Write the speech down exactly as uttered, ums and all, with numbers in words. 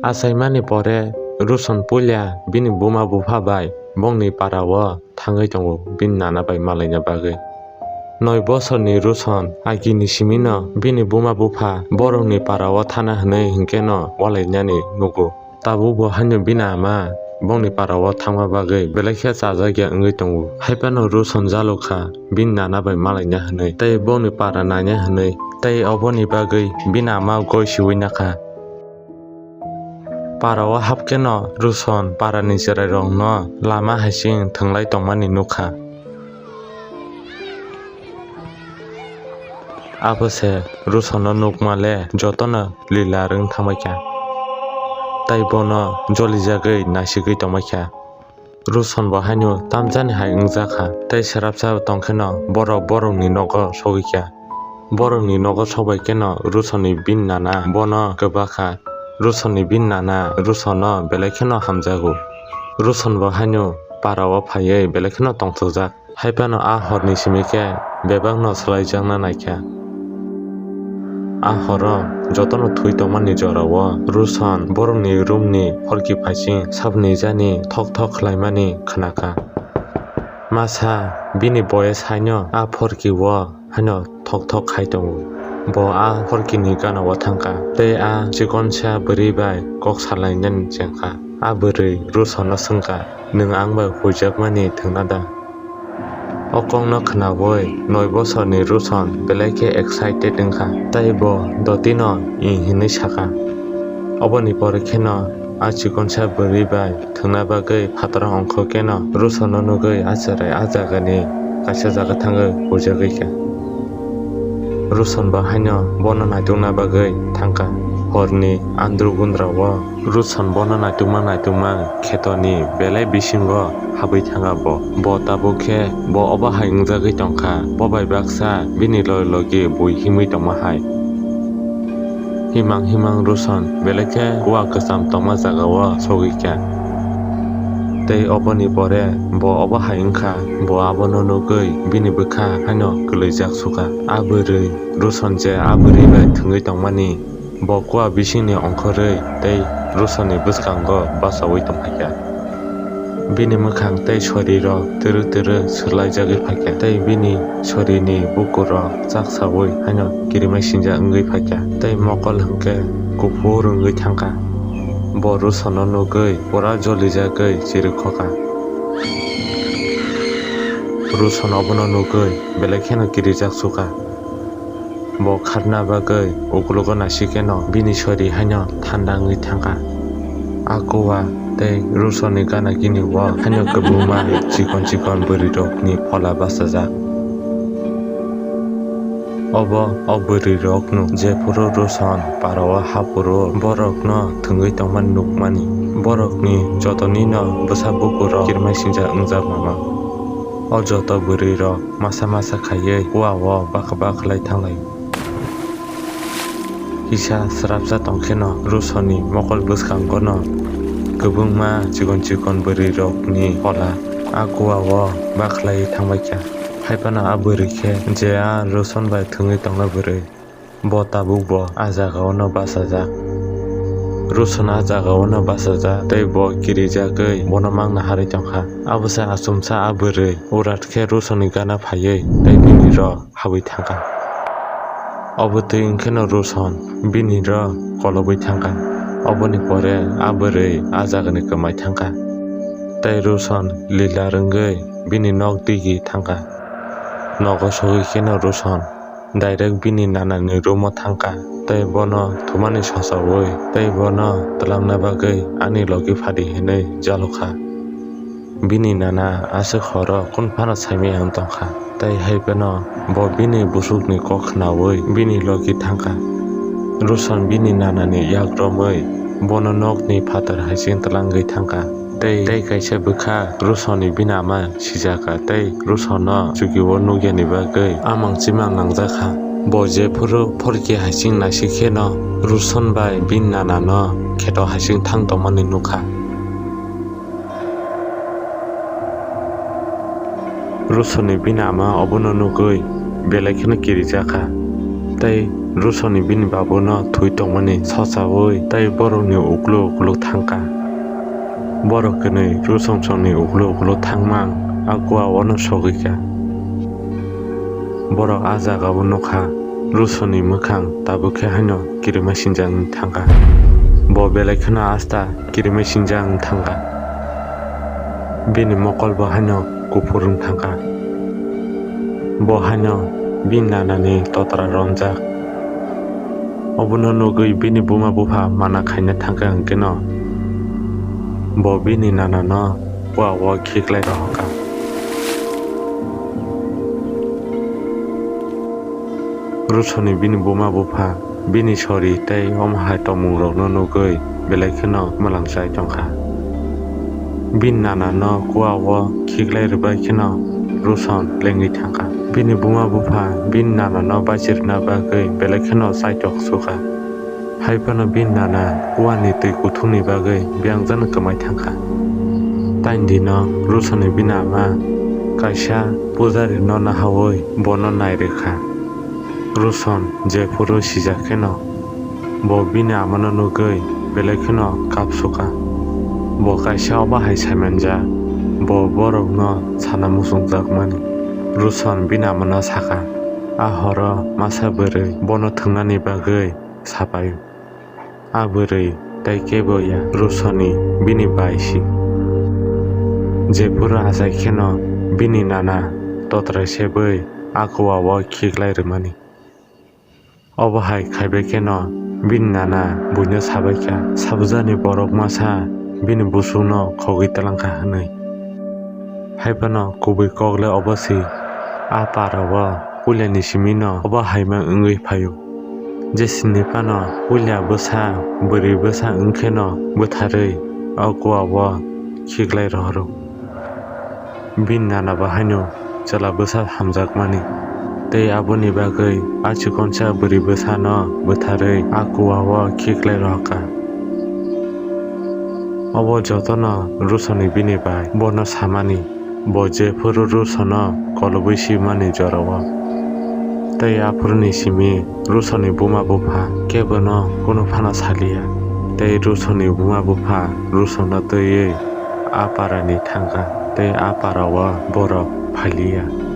Achaimani pore Ruson puila bini buma bupha bai bongni para o thangwi tongo bini nana bai malaina bagwi. Noi bosorni Ruson agini simino bini buma bupha borokni para o thana hwnwi hinkhe no walainani nugo. Tabuk bo haino bini ama bongni para o thangma bagwi belai khe chajakya wngwi tongo. Haiphano Ruson jalukha bini nana bai malaina hwnwi tei bongni para naina hwnwi, tei oboni bagwi bini ama goi siui nakha. Para o hapkheno Ruson parani chwrairokno lama haising thwnglai tongmani nukha. Abo se Rusono nukma le jotono lila rwng thangbaikha, tei bono jolijagwi naisigwi tongbaikha. Ruson bo haino tamjani hai wngjakha, tei swrapsa tongkheno borok borokni nogo sogwikha. Borokni nogo sokbai kheno Rusoni bini nana bono kwbakha. Rusoni bini nana Rusono belai kheno hamjago. Ruson bo haino para o phaiwi belai kheno tongthokjak. Haiphano a horni simi khe bebakno swlaijakna naikha. A horo jotono thwi tongmani jorao Ruson borokni roomni phorki phaising sabni jani thok thok khlaimani khnakha. Masa bini boyes haino a phorki o haino thok thok khai tongo. Bo a phorkini gana o thangkha tei a chikonsa bwrwi bai kok salainani chengkha. A bwrwi Rusono swngkha, "Nwng ang bai huijakmani thwngna da?" O kokno khnaui noi bosorni Ruson belai khe excited wngkha, tei bo dotino "Ih" hinwi sakha. Oboni pore kheno a chikonsa bwrwi bai thwngna bagwi phataro ongkhor kheno Rusono nugwi a chwrai a jagani kaisa jaga thangwi huijagwi kha. Ruson bo haino bono naitukna bagwi thangkha. Horni andru gundrao Ruson bono naitukma naitukma khetoni belai bisingo habwi thangkha bo. Bo tabuk khe bo obo hai wngjagwi tongkha, bo bai baksa bini logi logi bui himwi tongma hai. Himang himang Ruson belai khe kua kwcham tongma jagao sogwi kha. Tei oboni pore bo obo hai wngkha, bo abono nugwi bini bwkha haino kwlwijak sukha. A bwrwi Ruson je a bwrwi bai thwngwi tongmani, bo kua bisingni ongkhorwi tei Rusoni bwskango bachaui tongphaikha. Bini mwkhang tei sorirok twrwk twrwk swrlaijagwi phaikha, tei bini sorini bukurok chaksaui haino kirimai sinjak wngwi phaikha, tei mokol hwnkhe kuphur wngwi thangkha. Bo Rusono nugwi pura jolijagwi chirikhokha. Ruson obono nugwi belai kheno kirijak sukha. Bo kharna bagwi uklogo naisikheno bini sori haino thanda wngwi thangkha. A kua tei Rusoni gana gini o haino kwbangma chikon chikon bwrwirokni phola bachajak. Obo o bwrwirokno jephuru Ruson parao haphuru borokno thwngwi tongmani nukmani. Borokni jotonino bwsa bukurok kirmai sinjak wngjak mama. O joto bwrwirok masa masa khaiwi kua o bakha bakhlai thanglai. Kisa swrapsa tongkheno Rusoni mokol bwskangono kwbangma chikon chikon bwrwirokni phola a kua o bakhlai thangbaikha. Haiphano a bwrwi khe je a Ruson bai thwngwi tongna bwrwi. Bo tabuk bo a jagao no bachajak. Ruson a jagao no bachajak tei bo kirijagwi bono mangna harwi tongkha. Abo se achomsa a bwrwi urat khe Rusoni gana phaiwi tei bini rw habwi thangkha. Obo twi wngkheno Ruson bini rw kolobwi thangkha. Oboni pore a bwrwi a jagani kwmai thangkha. Tei Ruson lila rwngwi bini nok digi thangkha. Nogo sogwi kheno Ruson direct bini nanani room o thangkha, tei bono thumani sosaui tei bono twlangna bagwi ani logi phadi hinwi jalukha. Bini nana aswk horo kunu phano saimaya wng tongkha, tei hai phano bo bini busukni kok khnaui bini logi thangkha. Ruson bini nanani yak romwi bono nokni phatar haising twlangwi thangkha. Tei, tei kaisa bwkha Rusoni bini ama sijakha tei Rusono chukio nukyani bagwi amang chimang nangjakha. Bo jephuru phorki haising naisikheno Ruson bai bini nanano kheto haising thang tongmani nukha. Rusoni bini ama obono nugwi belai kheno kirijakha. tei Rusoni bini babuno thwi tongmani sochaui tei borokni uklo uklo thangkha. Borok kwnwi Rusonsongni uklo uklo thangmang a kuaono sogwikha. Borok a jagao nukha, Rusoni mwkhang tabuk khe haino kirima sinjak wng thangkha. Bo belai kheno asta kirima sinjak wng thangkha. Bini mokolbo haino kuphur wng thangkha. Bo haino bini nanani totra romjak. Obono nugwi bini buma bupha mana khaina thangkha hwnkhe no bo bini nanano kuao khiklai rohorkha. Rusoni bini buma bupha bini sori tei omo hai tongmungrokno nugwi belai kheno mwlang chai tongkha. Bini nanano kuao khiklai rwbai kheno Ruson lengwi thangkha. Bini buma bupha bini nanano bachirwna bagwi belai kheno chaitok sukha. Hai phano bini nana kuani twi kuthumni bagwi biyang jano kwmai thangkha. Taini dino Rusoni bini ama kaisa pujarino nahaui bono nai rwkha. Ruson jephuru sijak kheno bo bini amano nugwi belai kheno kapsukha. Bo kaisa obo hai saimanjak, bo borokno sana muchungjakmani. Ruson bini amano sakha, "A horo masa bwrwi bono thwngnani bagwi sapaio." A bwrwi tei kebo ya, Rusoni bini bai si. Jephuru achai kheno bini nana totrai sebwi a kuao khiklai rwmani. Obo hai khaibai kheno bini nana buino sabaikha, "Sabujani borok masa bini busukno khogwi twlangkha," hwnwi. Hai phano kubui kok le obo si, a parao puilani simino obo hai ma wngwi phaio. Jesini phano puila bwsa bwrwi bwsa wngkheno bwtharwi o kuao khiklai rohoro. Bini nana bo haino chwla bwsa hamjakmani, tei aboni bagwi a chikonsa bwrwi bwsano bwtharwi a kuao khiklai rohorkha. Obo jotono Rusoni bini bai bono samani, bo jephuru Rusono kolobwi simani jorao. Tei aphuruni simi Rusoni buma bupha kebono kunu phano saliya. Tei Rusoni buma bupha Rusono twiwi a parani thangkha, tei a parao borok phailiya.